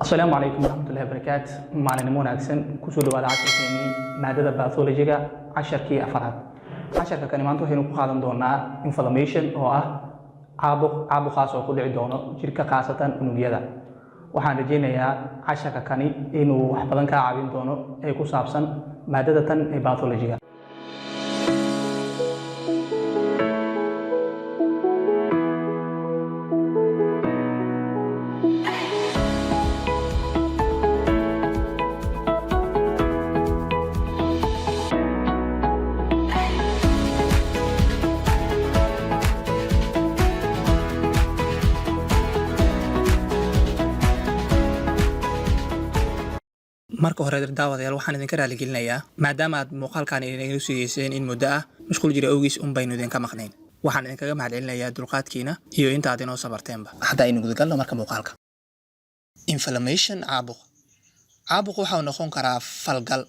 Asalaamu calaykum waraxmatullahi wabarakaat. Maalinimo wanaagsan. Kusoo dhawaada casharkeenii maadada pathology-ga, casharkii afaraad. Casharka kani maanta waxaynu ku qaadan doonaa inflammation, oo ah caabuq, caabuqaas oo ku dhici doono jirka, khaasatan unugyada. Waxaan rajaynayaa casharka kani inuu wax badan kaa caawin doono ee ku saabsan maadada tan ee pathology-ga. Marka hore, daawadayaal, waxaan idinka raaligelinayaa maadaama aad muuqaalkan idinla sugeyseen in muddo ah. Mashquul jira awgiis un baynu idinka maqnayn. Waxaan idinkaga mahadcelinayaa dulqaadkiina iyo inta aad inoo sabarteenba. Hadda aynu gudagalno marka muuqaalka. Inflammation, caabuq. Caabuq waxau noqon karaa falgal,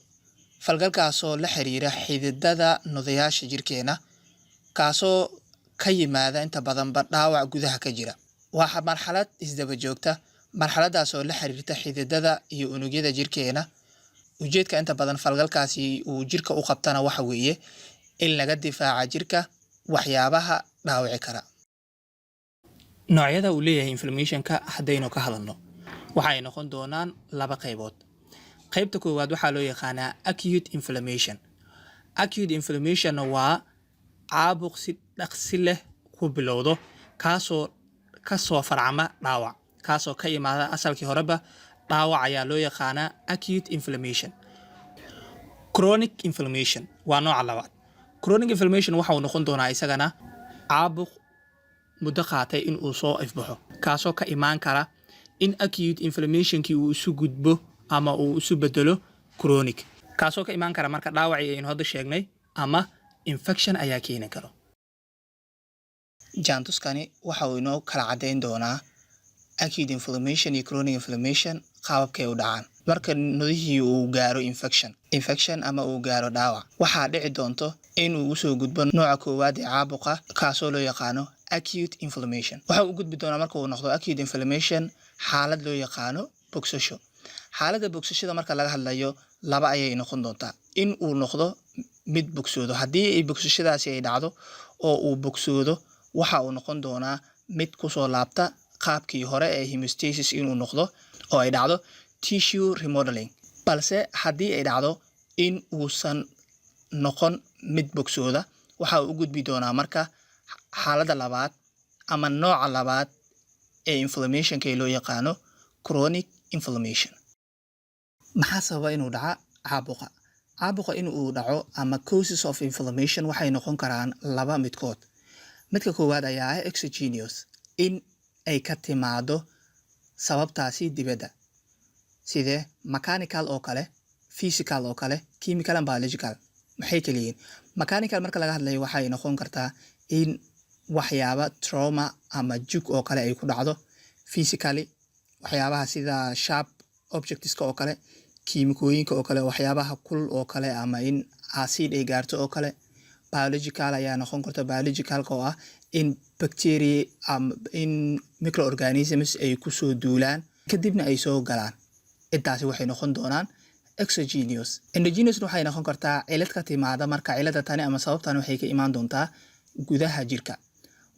falgalkaasoo la xiriira xididada nudayaasha jirkeena, kaasoo ka yimaada inta badanba dhaawac gudaha ka jira. Waa marxalad isdaba joogta, marxaladaasoo la xiriirta xididada iyo unugyada jirkeena. Ujeedka inta badan falgalkaasi uu jirka u qabtana waxa weeye in laga difaaca jirka waxyaabaha dhaawici kara. Noocyada uu leeyahay inflammationka haddaynu ka hadalno, waxay noqon doonaan laba qaybood. Qaybta koowaad waxaa loo yaqaanaa acute inflammation. Acute inflammationna waa caabuq si dhaqsi leh ku bilowdo, kaasoo kasoo farcama dhaawac, kaasoo ka imaada asalkii horeba dhaawac, ayaa loo yaqaanaa acute inflammation. Chronic inflammation waa nooca labaad. Chronic inflammation waxa uu noqon doonaa isagana caabuq muddo qaatay in uu soo ifbaxo, kaasoo ka imaan kara in acute inflammationkii uu isu gudbo ama uu isu bedelo chronic, kaasoo ka imaan kara marka dhaawacii aynu hadda sheegnay ama infection ayaa keeni karo. Jaantuskani waxa uu inoo kala caddayn doonaa acute inflammation iyo chronic inflammation qaababkay u dhacaan. Marka nudihii uu gaaro infection ama uu gaaro dhaawac, waxaa dhici doonto inuu usoo gudbo nooca koowaad ee caabuqa, kaasoo loo yaqaano acute inflammation. Waxa uu gudbi doonaa marka uu noqdo acute inflammation xaalad loo yaqaano bogsasho. Xaaladda bogsashada marka laga hadlayo, laba ayay noqon doontaa: in uu noqdo mid bogsoodo. Haddii ay bogsashadaasi ay dhacdo oo uu bogsoodo, waxa uu noqon doonaa mid kusoo laabta qaabkii hore ee homeostasis inuu noqdo oo ay dhacdo tissue remodeling. Balse haddii ay dhacdo in uusan noqon mid bogsooda, waxa uu u gudbi doonaa marka xaaladda labaad ama nooca labaad ee inflammationka ee loo yaqaano chronic inflammation. Maxaa sababa inuu dhaca caabuqa? Caabuqa in uu dhaco ama causes of inflammation waxay noqon karaan laba midkood. Midka koowaad ayaa ah exogenous, in ay ka timaado sababtaasi dibadda, sidee mechanical oo kale, physical oo kale, chemical and biological. Maxay kala yihiin? Mechanical marka laga hadlayo, waxay noqon kartaa in waxyaaba trauma ama jug oo kale ay ku dhacdo. Physically, waxyaabaha sida sharp objectska oo kale, kiimikooyinka oo kale, waxyaabaha kul oo kale, ama in acid ay gaarto oo kale. Biological ayaa noqon karta, biologicalka oo ah in bacteria ama in microorganisms ay kusoo duulaan, kadibna ay soo galaan. Intaasi waxay noqon doonaan exogenous. Endogenous waxay noqon kartaa cilad ka timaada. Marka cilada tani ama sababtani waxay ka imaan doontaa gudaha jirka.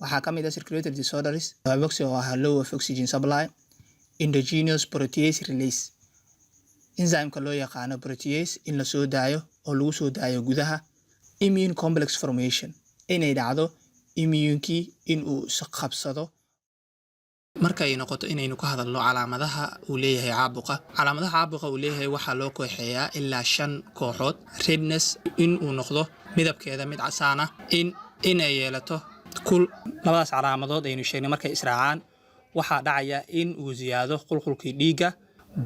Waxaa ka mid ah circulatory disorders, hypoxia oo ah low of oxygen supply, endogenous protease release, enzymeka loo yaqaano protease in la soo daayo oo lagu soo daayo gudaha, immune complex formation, inay dhacdo immunkii inuu isqabsado. Marka ay noqoto inaynu ka hadalno calaamadaha uu leeyahay caabuqa, calaamadaha caabuqa uu leeyahay waxaa loo kooxeeyaa ilaa shan kooxood. Redness, in uu noqdo midabkeeda mid casaan ah, in inay yeelato kul. Labadaas calaamadood aynu sheegnay markay israacaan, waxaa dhacaya in uu ziyaado qulqulkii dhiigga.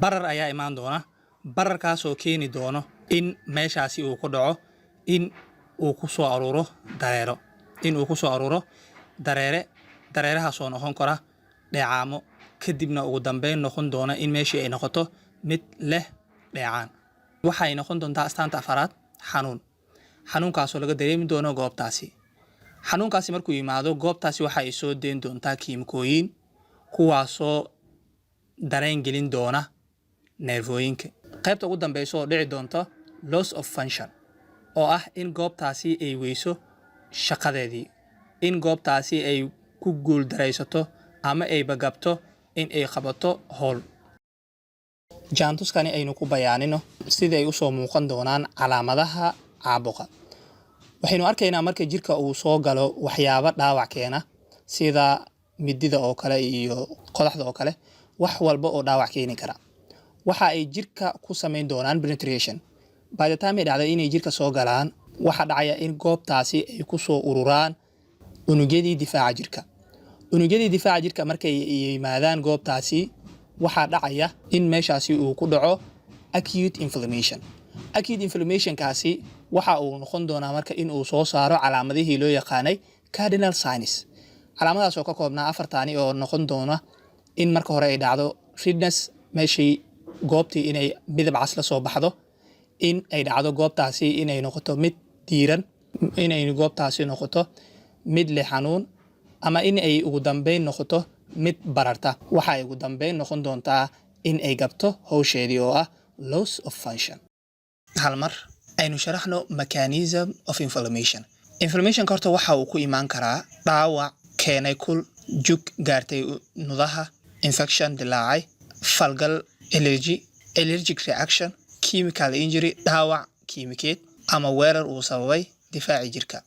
Barar ayaa imaan doona, bararkaasoo keeni doono in meeshaasi uu ku dhaco, in uu ku soo aruuro dareero, in uu ku soo aruuro dareere, dareerahaasoo noqon kara dheecaamo, kadibna ugu dambeyn noqon doona in meeshii ay noqoto mid leh dheecaan. Waxay noqon doontaa astaanta afaraad xanuun, xanuunkaasoo laga dareemi doono goobtaasi. Xanuunkaasi markuu yimaado, goobtaasi waxa ay soo deyn doontaa kiimikooyin, kuwaasoo dareen gelin doona. Neerfooyinka. Qaybta ugu dambeysa oo dhici doonto loss of function, oo ah in goobtaasi ay weyso shaqadeedii, in goobtaasi ay ku guuldaraysato ama ay bagabto in ay qabato howl. Jaantuskani aynu ku bayaanino sida ay usoo muuqan doonaan calaamadaha caabuqa. Waxaynu arkaynaa marka jirka uu soo galo waxyaabo dhaawac keena, sida midida oo kale iyo qodaxda oo kale, wax walba oo dhaawac keeni kara, waxa ay jirka ku samayn doonaan penetration. By the time ay dhacday inay jirka soo galaan, waxaa dhacaya in goobtaasi ay kusoo ururaan unugyadii difaaca jirka. Unugyadii difaaca jirka markay yimaadaan goobtaasi, waxaa dhacaya in meeshaasi uu ku dhaco acute inflammation. Acute inflammationkaasi waxa uu noqon doonaa marka in uu soo saaro calaamadihii loo yaqaanay cardinal signs, calaamadaas oo ka koobnaa afartaani, oo noqon doona in marka hore ay dhacdo redness, meeshii goobtii inay midab cas la soo baxdo, in ay dhacdo goobtaasi inay noqoto mid diiran, inay goobtaasi noqoto mid leh xanuun, ama in ay ugu dambeyn noqoto mid bararta. Waxa ay ugu dambeyn noqon doontaa in ay gabto howsheedii, oo ah loss of function. Hal mar aynu sharaxno mechanism of inflammation. Inflammationka horta waxa uu ku imaan karaa dhaawac keenay kul, jug gaartay nudaha, infection dilaacay, falgal allergy, allergic reaction, chemical injury, dhaawac kiimikeed, ama weerar uu sababay difaaci jirka.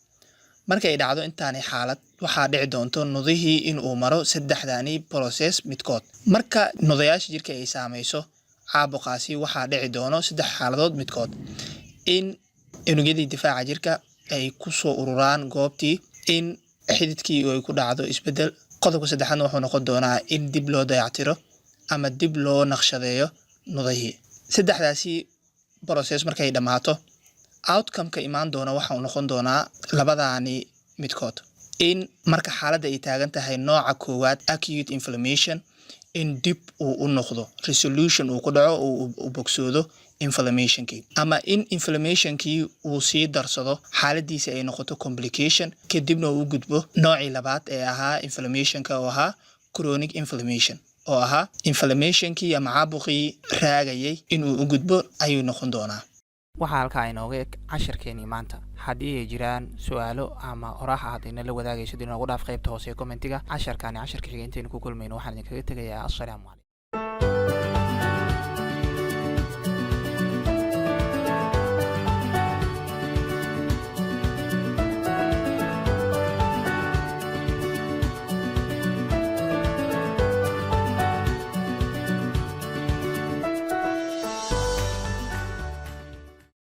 Markay dhacdo intaani xaalad, waxaa dhici doonto nudihii in uu maro saddexdani process midkood. Marka nudayaasha jirka ay saameyso caabuqaasi, waxaa dhici doono saddex xaaladood midkood: in unugyadii difaaca jirka ay kusoo ururaan goobtii, in xididkii ay ku dhacdo isbedel. Qodobka saddexaadna wuxuu noqon doonaa in dib loo dayactiro ama dib loo naqshadeeyo nudahii. Saddexdaasi process markay dhammaato, outcome-ka imaan doona waxa uu noqon doonaa labadaani midkood: in marka xaaladda ay taagan tahay nooca koowaad, acute inflammation, in dib uu u noqdo resolution uu ku dhaco oo uu bogsoodo inflammationkii, ama in inflammationkii uu sii darsado, xaaladiisa ay noqoto complication, kadibna uu u gudbo noocii labaad ee ahaa inflammationka, oo ahaa chronic inflammation, oo ahaa inflammationkii ama caabuqii raagayay inuu u gudbo ayuu noqon doonaa. Waxaa halkaa inooga eg casharkeenii maanta. Haddii ay jiraan su-aalo ama oraah aad inala wadaagaysid, inoogu dhaaf qaybta hoose ee commentiga. Casharkaani casharka xiga intaynu ku kulmayno, waxaan idinkaga tegayaa assalaamu calaykum.